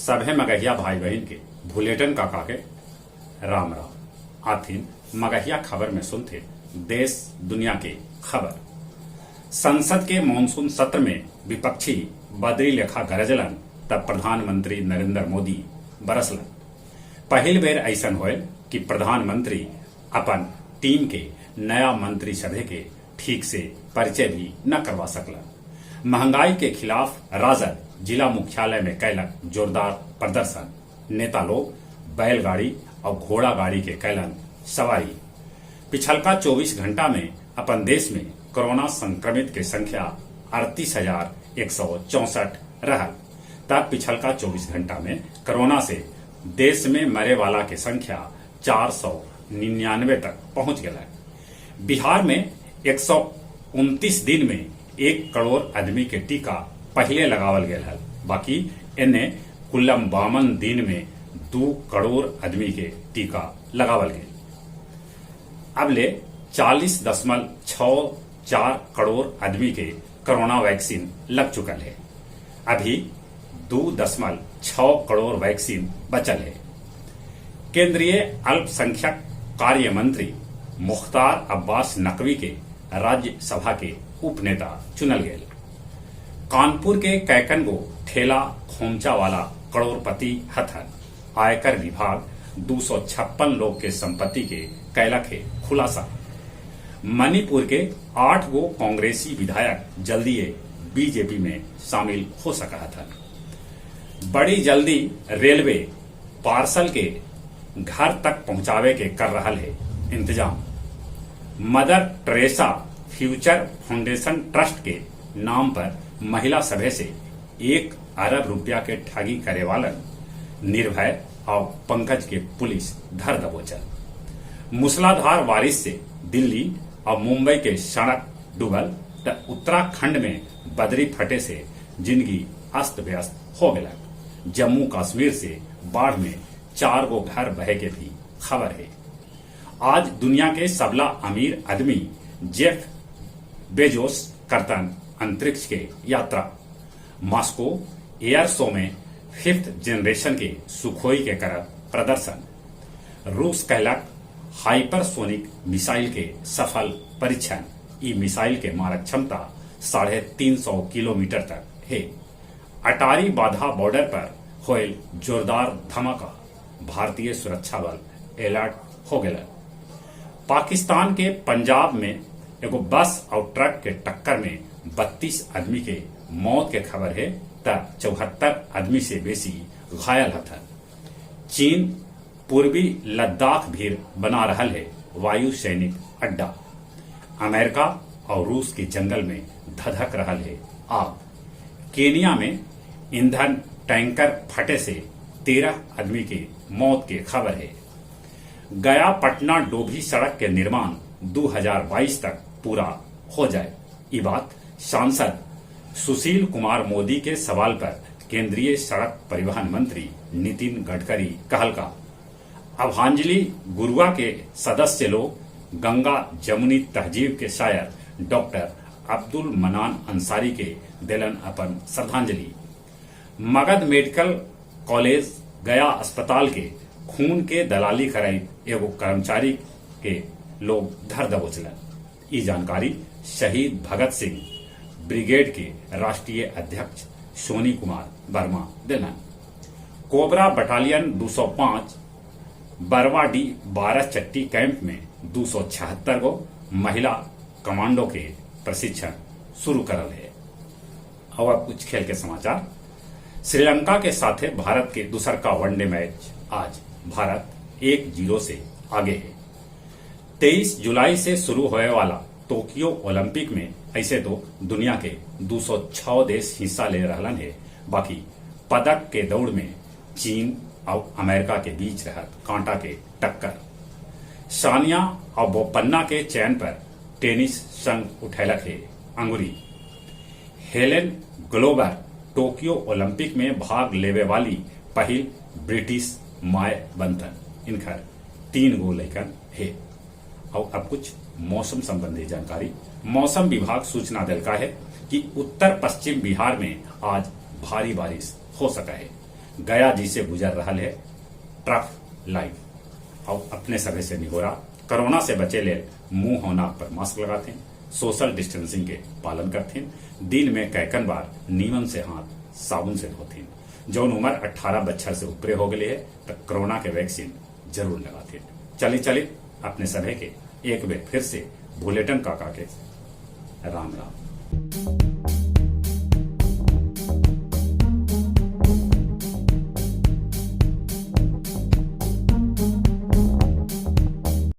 सभे मगहिया भाई बहिन के भुलेटन काका के राम राम। आथिन मगहिया खबर में सुनथे देश दुनिया के खबर। संसद के मानसून सत्र में विपक्षी बदरी लेखा गरजलन तब प्रधानमंत्री नरेंद्र मोदी बरसलन। पहिल बेर अइसन होयल कि प्रधानमंत्री अपन टीम के नया मंत्री सभे के ठीक से परिचय भी न करवा सकलन। महंगाई के खिलाफ राजद जिला मुख्यालय में कैलक जोरदार प्रदर्शन। नेता लोग बैलगाड़ी और घोड़ा गाड़ी के कैलन सवारी। पिछलका 24 घंटा में अपन देश में कोरोना संक्रमित के संख्या 38,164 रहल। तब पिछलका 24 घंटा में कोरोना से देश में मरे वाला के संख्या 499 तक पहुंच गया। बिहार में 129 दिन में 1 करोड़ आदमी के टीका पहले लगावल गया है, बाकी एने कुल्लम 52 दिन में 2 करोड़ आदमी के टीका लगावल गया। अब ले 40.64 करोड़ आदमी के कोरोना वैक्सीन लग चुकल है। अभी 2.6 करोड़ वैक्सीन बचल है। केंद्रीय अल्पसंख्यक कार्य मंत्री मुख्तार अब्बास नकवी के राज्यसभा के उपनेता चुनल गए। कानपुर के कैकन गो ठेला खोमचा वाला करोड़पति हथन। आयकर विभाग 256 लोग के संपत्ति के कैलक है खुलासा। मणिपुर के 8 गो कांग्रेसी विधायक जल्दीए बीजेपी में शामिल हो सका था। बड़ी जल्दी रेलवे पार्सल के घर तक पहुंचावे के कर रहा है इंतजाम। Mother Teresa future foundation trust के नाम पर महिला सभा से 1 अरब रुपया के ठगी करे वालन निर्भय और पंकज के पुलिस धर दबोचल। मूसलाधार बारिश से दिल्ली और मुंबई के सड़क डूबल त उत्तराखंड में बदरी फटे से जिंदगी अस्त व्यस्त हो गया। जम्मू कश्मीर से बाढ़ में 4 गो घर बहे के भी खबर है। आज दुनिया के सबला अमीर आदमी जेफ बेजोस करतन अंतरिक्ष के यात्रा। मास्को एयर शो में 5th generation के सुखोई के करत प्रदर्शन। रूस कहलक हाइपरसोनिक मिसाइल के सफल परीक्षण। ई मिसाइल के मारक क्षमता 350 किलोमीटर तक है। अटारी बाधा बॉर्डर पर होयल जोरदार धमाका। भारतीय सुरक्षा बल अलर्ट हो गया। पाकिस्तान के पंजाब में एगो बस और ट्रक के टक्कर में 32 आदमी के मौत के खबर है त 74 आदमी से बेसी घायल हथन। चीन पूर्वी लद्दाख भी बना रहा है वायु सैनिक अड्डा। अमेरिका और रूस के जंगल में धधक रहा है आग। केनिया में ईंधन टैंकर फटे से 13 आदमी के मौत के खबर है। गया पटना डोभी सड़क के निर्माण 2022 तक पूरा हो जाए, ये बात सांसद सुशील कुमार मोदी के सवाल पर केंद्रीय सड़क परिवहन मंत्री नितिन गडकरी कहलका। अभांजलि गुरुआ के सदस्य लोग गंगा जमुनी तहजीब के शायर डॉक्टर अब्दुल मनान अंसारी के दिलन अपन श्रद्धांजलि। मगध मेडिकल कॉलेज गया अस्पताल के खून के दलाली कराई एगो कर्मचारी के लोग धर दबोचलन। ये जानकारी शहीद भगत सिंह ब्रिगेड के राष्ट्रीय अध्यक्ष सोनी कुमार वर्मा दिलन। कोबरा बटालियन 205 बरवाडी 12 चट्टी कैंप में 276 गो महिला कमांडो के प्रशिक्षण शुरू करल है। और अब कुछ खेल के समाचार। श्रीलंका के साथे भारत के दूसर का वनडे मैच आज भारत 1-0 से आगे है। 23 जुलाई से शुरू होने वाला टोक्यो ओलंपिक में ऐसे तो दुनिया के 206 देश हिस्सा ले रहलन है, बाकी पदक के दौड़ में चीन और अमेरिका के बीच रहत कांटा के टक्कर। सानिया और बोपन्ना के चयन पर टेनिस संघ उठैलक है अंगुरी। हेलेन ग्लोवर टोक्यो ओलंपिक में भाग लेवे वाली पहिल ब्रिटिश my बनतन। इनकर 3 गो लैकन है। और अब कुछ मौसम संबंधी जानकारी। मौसम विभाग सूचना दिलका है कि उत्तर पश्चिम बिहार में आज भारी बारिश हो सका है। गया जी से गुजर रहल हे ट्रफ लाइव। और अपने सभे से निहोरा, कोरोना से बचे लेल मुंह और नाक पर मास्क लगाथिन, सोशल डिस्टेंसिंग के पालन करथिन, दिन में कैकन बार नीमन से हाथ साबुन से धोथिन। जौन उम्र 18 बच्छर से ऊपरे हो गई है तो कोरोना के वैक्सीन जरूर लगाथिन। चली चली अपने सभे के एक बेर फिर से भुलेटन काका के राम राम।